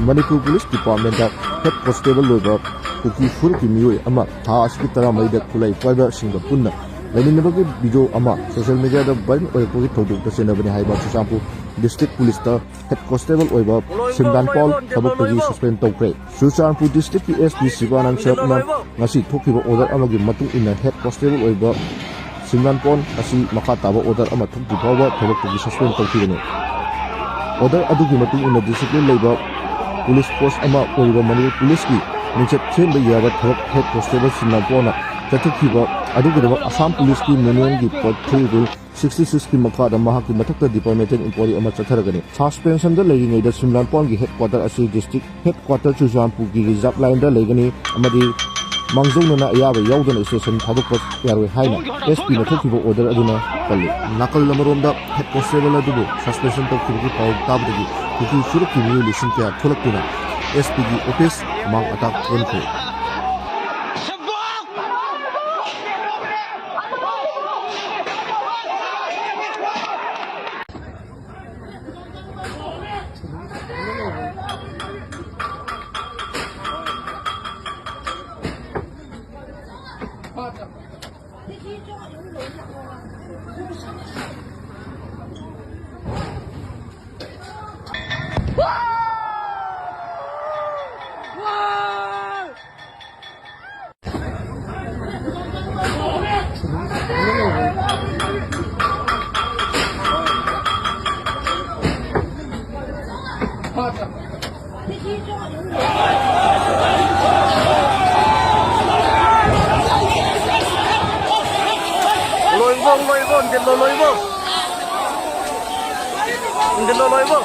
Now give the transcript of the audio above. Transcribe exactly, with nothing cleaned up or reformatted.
Manipur police ꯗꯤꯄꯥꯔꯠꯃꯦꯟꯗ head constable ꯑꯣꯏꯕ ꯀꯨꯀꯤ ꯐꯨꯔꯨꯞꯀꯤ ꯃꯤꯑꯣꯏ ꯑꯃ ꯊꯥ ꯑꯁꯤꯒꯤ ꯇꯔꯥꯃꯔꯤꯗ ꯈꯨꯠꯂꯥꯏ ꯄꯥꯏꯕꯁꯤꯡꯒ ꯄꯨꯟꯅ ꯂꯩꯃꯤꯟꯅꯕꯒꯤ ꯚꯤꯗꯤꯑꯣ ꯑꯃ ꯁꯣꯁꯤꯌꯦꯜ ꯃꯤꯗꯤꯌꯥꯗ ꯚꯥꯏꯔꯦꯜ ꯑꯣꯏꯔꯛꯄꯒꯤ ꯊꯧꯗꯣꯛ ꯇꯁꯦꯡꯅꯕꯅꯤ ꯍꯥꯏꯕ ꯆꯨꯔꯆꯥꯟꯄꯨꯔ ꯗꯤꯁꯇ꯭ꯔꯤꯛ ꯄꯨꯂꯤꯁꯇ ꯍꯦꯗ ꯀꯣꯟꯁꯇꯦꯕꯜ ꯑꯣꯏꯕ ꯁꯤꯝꯔꯥꯟ ꯄꯥꯎꯜ ꯊꯕꯛꯇꯒꯤ ꯁꯁꯄꯦꯟ ꯇꯧꯈ꯭ꯔꯦ꯫ ꯆꯨꯔꯆꯥꯟꯄꯨꯔ ꯗꯤꯁꯇ꯭ꯔꯤꯛꯀꯤ ꯑꯦꯁ ꯄꯤ ꯁꯤꯕꯥꯅꯟ ꯁꯔꯞꯅ ꯉꯁꯤ ꯊꯣꯛꯈꯤꯕ ꯑꯣꯔꯗꯔ ꯑꯃꯒꯤ ꯃꯇꯨꯡ ꯏꯟꯅ ꯍꯦꯗ ꯀꯣꯟꯁꯇꯦꯕꯜ ꯑꯣꯏꯕ ꯁꯤꯝꯔꯥꯟ ꯄꯥꯎꯜ ꯑꯁꯤ ꯃꯈꯥ ꯇꯥꯕ ꯑꯣꯔꯗꯔ ꯑꯃ ꯊꯣꯛꯇ꯭ꯔꯤ ꯐꯥꯎꯕ ꯊꯕꯛꯇꯒꯤ ꯁꯁꯄꯦꯟ ꯇꯧꯈꯤꯕꯅꯤ꯫ ꯑꯣꯔꯗꯔ ꯑꯗꯨꯒꯤ ꯃꯇꯨꯡ ꯏꯟꯅ ꯗꯤꯁꯤꯄ꯭ꯂꯤꯟ ꯂꯩꯕ ꯄꯨꯂꯤꯁ ꯐꯣꯔꯁ ꯑꯃ ꯑꯣꯏꯔꯤꯕ ꯃꯅꯤꯄꯨꯔ ꯄꯨꯂꯤꯁꯀꯤ ꯃꯤꯡꯆꯠ ꯊꯤꯍꯟꯕ ꯌꯥꯕ ꯊꯕꯛ ꯍꯦꯗ ꯀꯣꯟꯁꯇꯦꯕꯜ ꯁꯤꯝꯔꯥꯟ ꯄꯥꯎꯜꯅ ꯆꯠꯊꯈꯤꯕ ꯑꯗꯨꯒꯤꯗꯃꯛ ꯑꯁꯥꯝ ꯄꯨꯂꯤꯁꯀꯤ ꯃꯦꯅꯨꯑꯦꯜꯒꯤ ꯄꯣꯏꯟꯠ ꯊ꯭ꯔꯤ ꯔꯨꯜ ꯁꯤꯛꯁꯇꯤ ꯁꯤꯛꯁꯀꯤ ꯃꯈꯥꯗ ꯃꯍꯥꯛꯀꯤ ꯃꯊꯛꯇ ꯗꯤꯄꯥꯔꯠꯃꯦꯟꯇꯦꯜ ꯏꯟꯀ꯭ꯋꯥꯏꯔꯤ ꯑꯃ ꯆꯠꯊꯔꯒꯅꯤ꯫ ꯁꯁꯄꯦꯟꯁꯟꯗ ꯂꯩꯔꯤꯉꯩꯗ ꯁꯤꯝꯔꯥꯟ ꯄꯥꯎꯜꯒꯤ ꯍꯦꯗ ꯀ꯭ꯋꯥꯇꯔ ꯑꯁꯤ ꯗꯤꯁꯇ꯭ꯔꯤꯛ ꯍꯦꯗ ꯀ꯭ꯋꯥꯇꯔ ꯆꯨꯔꯆꯥꯟꯄꯨꯔꯒꯤ ꯔꯤꯖꯥꯔꯚ ꯂꯥꯏꯟꯗ ꯂꯩꯒꯅꯤ ꯑꯃꯗꯤ ꯃꯥꯡꯖꯧꯅꯅ ꯑꯌꯥꯕ ꯌꯥꯎꯗꯅ ꯁ꯭ꯇꯦꯁꯟ ꯊꯥꯗꯣꯛꯄ ꯌꯥꯔꯣꯏ ꯍꯥꯏꯅ ꯑꯦꯁ ꯄꯤꯅ ꯊꯣꯛꯈꯤꯕ ꯑꯣꯔꯗꯔ ꯑꯗꯨꯅ ꯄꯜꯂꯤ꯫ ꯅꯥꯀꯜ ꯑꯃꯔꯣꯝꯗ ꯍꯦꯗ ꯀꯣꯟꯁꯇꯦꯕꯜ ꯑꯗꯨꯕꯨ ꯁꯁꯄꯦꯟꯁꯟ ꯇꯧꯈꯤꯕꯒꯤ ꯄꯥꯎ ꯇꯥꯕꯗꯒꯤ ꯀꯨꯀꯤ ꯐꯨꯔꯨꯞꯀꯤ ꯃꯤꯑꯣꯏ ꯂꯤꯁꯤꯡ ꯀꯌꯥ ꯊꯣꯛꯂꯛꯇꯨꯅ ꯑꯦꯁ ꯄꯤꯒꯤ ꯑꯣꯐꯤꯁ ꯃꯥꯡ ꯑꯇꯥꯛ ꯑꯣꯟꯈ꯭ꯔꯦ꯫ ꯂꯣꯏꯕꯣ, ꯂꯣꯏꯕꯣ, ꯏꯟꯖꯤꯟꯂꯣ, ꯂꯣꯏꯕꯣ꯫ ꯏꯟꯖꯤꯟꯂꯣ, ꯂꯣꯏꯕꯣ꯫